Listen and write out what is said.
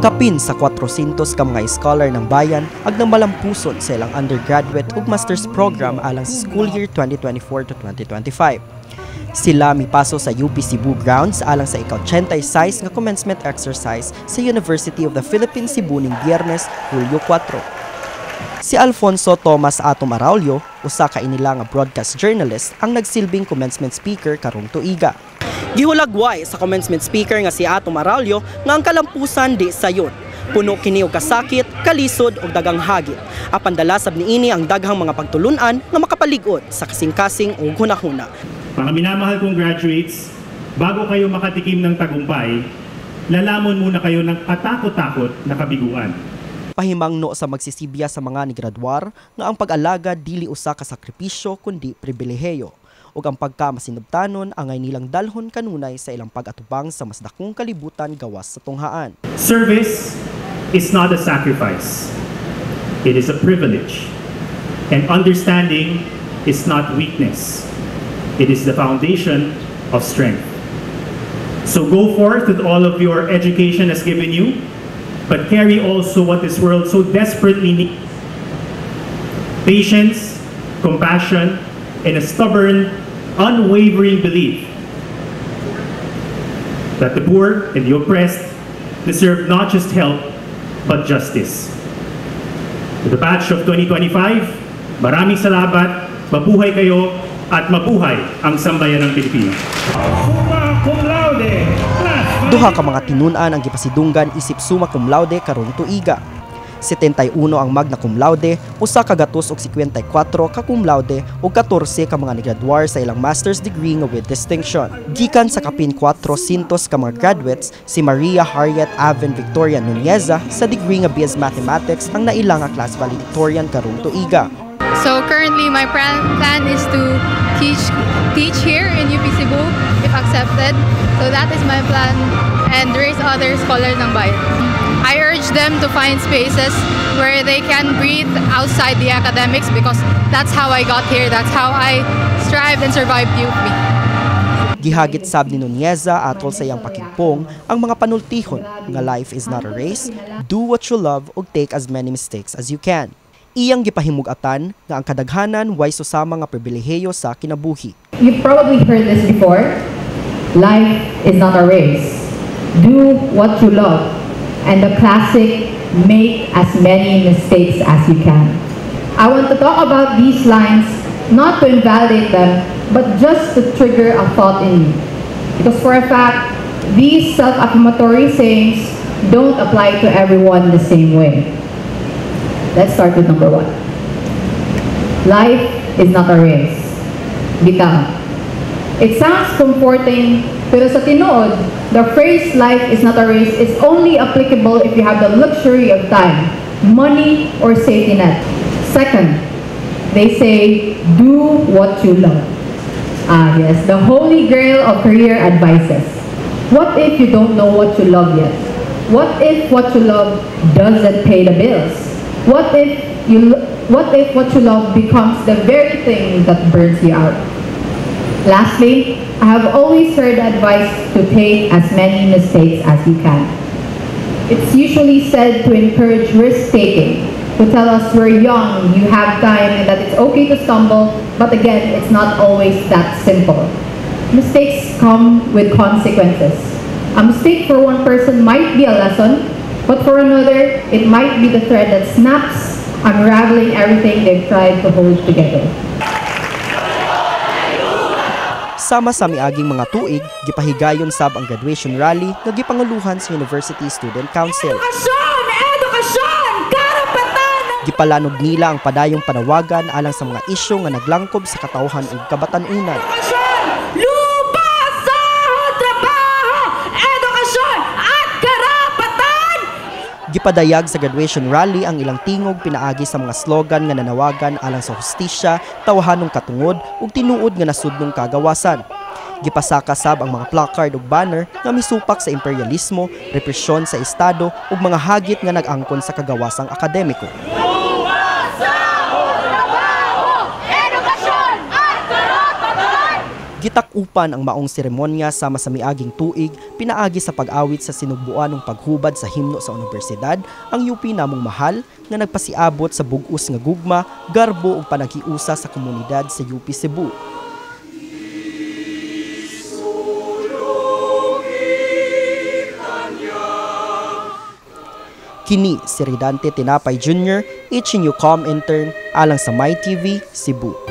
Kapin sa 400 ka mga scholar ng bayan ang namalampuson sa ilang undergraduate ug master's program alang sa school year 2024 to 2025. Sila mipaso sa UP Cebu grounds alang sa ika-86 nga commencement exercise sa University of the Philippines Cebu ning Biyernes, Hulyo 4. Si Alfonso Thomas Atom Araullo, usa ka inila nga broadcast journalist, ang nagsilbing commencement speaker karong tuiga. Gihulagway sa commencement speaker nga si Atom Araullo nga ang kalampusan di sayon. Puno kini og kasakit, kalisod ug daghang hagit. Apan dala sab niini ang daghang mga pagtulunan nga makapalig-on sa kasing-kasing ug hunahuna. Mga minamahal kong graduates, bago kayo makatikim ng tagumpay, lalamon muna kayo ng katakot-takot na kabiguan. Pahimangno sa magsisibya sa mga nigraduar nga ang pag-alagad dili usa ka sakripisyo kundi pribilehiyo ug ang pagkamasinubtanon angay nilang dalhon kanunay sa ilang pag-atubang sa mas dakong kalibutan gawas sa tunghaan. Service is not a sacrifice. It is a privilege. And understanding is not weakness. It is the foundation of strength. So go forth with all of your education has given you, but carry also what this world so desperately needs: patience, compassion, and a stubborn, unwavering belief that the poor and the oppressed deserve not just help, but justice. To the batch of 2025, maraming salamat, mabuhay kayo, at mabuhay ang sambayanang Pilipino. Summa cum laude. Class Duha ka mga tinun-an ang gipasidunggan isip summa cum laude karong tuiga. 71 ang magna cum laude, 154 ka cum laude ug 14 ka mga nigraduar sa ilang master's degree nga with distinction. Gikan sa kapin 400 ka mga graduates, si Maria Harriet Aven Victoria Nuneza sa degree nga BS Mathematics ang naila nga class valedictorian karong tuiga. So currently, my plan is to teach here in UP Cebu if accepted. So that is my plan and raise other scholars ng bayan. I urge them to find spaces where they can breathe outside the academics because that's how I got here. That's how I strived and survived UP. Gihagit sab ni Nuneza atol sa iyang pakigpong ang mga panultihon nga life is not a race, do what you love ug take as many mistakes as you can. Iyang gipahimug-atan nga ang kadaghanan way susama nga pribilehiyo sa kinabuhi. You've probably heard this before. Life is not a race. Do what you love. And the classic, make as many mistakes as you can. I want to talk about these lines not to invalidate them, but just to trigger a thought in you. Because for a fact, these self-affirmatory sayings don't apply to everyone the same way. Let's start with number one. Life is not a race. Bitaw. It sounds comforting, pero sa tinuod, the phrase "life is not a race" is only applicable if you have the luxury of time, money, or safety net. Second, they say, "Do what you love." Ah, yes, the holy grail of career advices. What if you don't know what you love yet? What if what you love doesn't pay the bills? What if what you love becomes the very thing that burns you out? Lastly, I have always heard the advice to take as many mistakes as you can. It's usually said to encourage risk-taking, to tell us we're young, you have time, and that it's okay to stumble, but again, it's not always that simple. Mistakes come with consequences. A mistake for one person might be a lesson, but for another, it might be the thread that snaps, unraveling everything they've tried to hold together. Sama sa miaging mga tuig, gipahigayon sab ang graduation rally nga gipanguluhan sa University Student Council. Edukasyon! Edukasyon! Karapatan! Gipalanog nila ang padayong panawagan alang sa mga isyu nga naglangkob sa katawhan ug kabatan-unan. Edukasyon! Lupa, sahod, trabaho! Edukasyon at karapatan! Gipadayag sa graduation rally ang ilang tingog pinaagi sa mga slogan nga nanawagan alang sa hustisya, tawhanong katungod ug tinuod nga nasudnong kagawasan. Gipasaka sab ang mga placard ug banner nga misupak sa imperialismo, represyon sa estado ug mga hagit nga nag-angkon sa kagawasang akademiko. Trabaho! Edukasyon at karapatan! Gitak-upan ang maong seremonya sama sa miaging tuig pinaagi sa pag-awit sa sinugbuanong paghubad sa himno sa unibersidad, "Ang UP Namong Mahal", nga nagpasiabot sa bug-os nga gugma, garbo ug panaghiusa sa komunidad sa UP Cebu. Kini si Redante Tinapay Jr., HNU Com Intern, alang sa MyTV, Cebu.